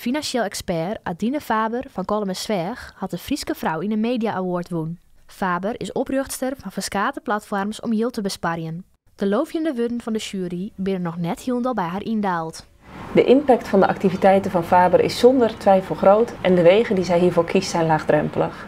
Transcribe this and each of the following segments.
Finansjeel ekspert Adine Faber fan Kollumersweach hat de Fryske Frou yn de Media Award wûn. Faber is oprjochtster fan ferskate platfoarms om jild te besparjen. De loovjende wurden fan de sjuery binne noch net hielendal by har yndaald. De impact van de activiteiten van Faber is zonder twijfel groot en de wegen die zij hiervoor kiest zijn laagdrempelig.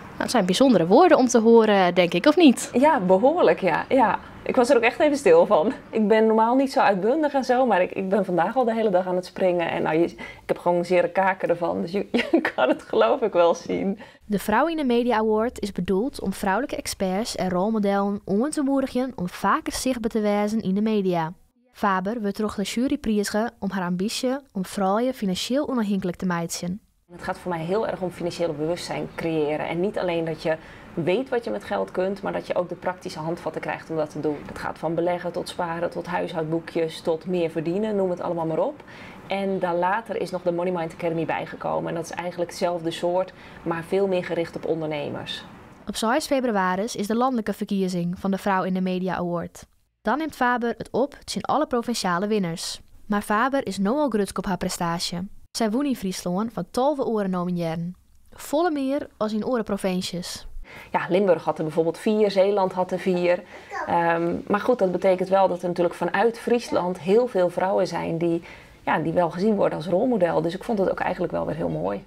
Nou, dat zijn bijzondere woorden om te horen, denk ik, of niet? Ja, behoorlijk, ja. Ik was er ook echt even stil van. Ik ben normaal niet zo uitbundig en zo, maar ik ben vandaag al de hele dag aan het springen. En nou, ik heb gewoon zere kaken ervan, dus je kan het geloof ik wel zien. De Vrouw in de Media Award is bedoeld om vrouwelijke experts en rolmodellen oan te moedigjen om faker sichtber te wêzen yn de media. Faber wurdt troch de sjuery priizge om har ambysje om froulju finansjeel ûnôfhinklik te meitsjen. Het gaat voor mij heel erg om financiële bewustzijn creëren. En niet alleen dat je weet wat je met geld kunt, maar dat je ook de praktische handvatten krijgt om dat te doen. Het gaat van beleggen tot sparen, tot huishoudboekjes, tot meer verdienen, noem het allemaal maar op. En daar later is nog de Money Mind Academy bijgekomen. En dat is eigenlijk hetzelfde soort, maar veel meer gericht op ondernemers. Op 6 febrewaris is de lanlike ferkiezing fan de Frou yn de Media Award. Dan nimt Faber it op tsjin alle provinsjale winners. Mar Faber is no al grutsk op har prestaasje. Sy wûn yn Fryslân fan 12 oare nominearren. Folle mear as yn oare provinsjes. Ja, Limburg had er bijvoorbeeld 4, Zeeland had er 4. Maar goed, dat betekent wel dat er natuurlijk vanuit Friesland heel veel vrouwen zijn die, ja, die wel gezien worden als rolmodel. Dus ik vond het ook eigenlijk wel weer heel mooi.